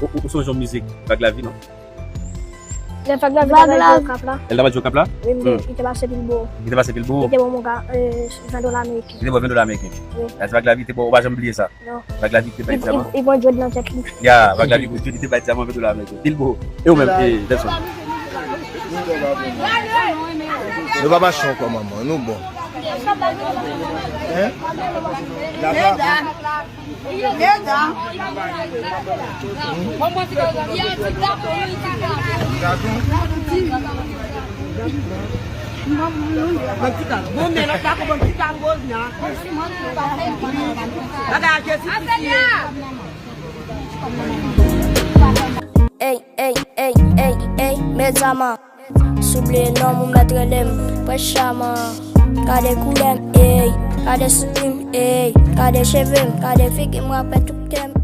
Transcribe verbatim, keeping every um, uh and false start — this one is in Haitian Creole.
Ou, ou, ou sonje yon mizik Vag Lavi, non? Lè Vag Lavi te pral jwe Okap la. Lè l t ap jwe Okap la? Wi, m te, li te pase pil bo. Li te pase pil bo? Li te ban mwen ka, euh, ven dola ameriken. Li te ban ven dola ameriken. Wi. Sa se Vag Lavi te bon, ou pa janm bliye sa. Non. Vag Lavi te bay dyaman. Li pran djòd nan tèt li. Ya, Vag Lavi pran djòd, li te bay dyaman ven dola ameriken. Pil bo. E ou menm, e, Delson? Nou pa mache ankò, manman, nou bon. Hein? Laba. Meda. Bon, men lòt la konprann ti tangoz nan. Bagay a Jezi Kris li ye. Ey, ey, ey, ey, ey, Medyaman. Si w bliye non m, ou mèt rele m Prince Charmant. Gade koulè m, ey, gade souri m, ey, gade cheve m, gade figi m, rapè tout kè m.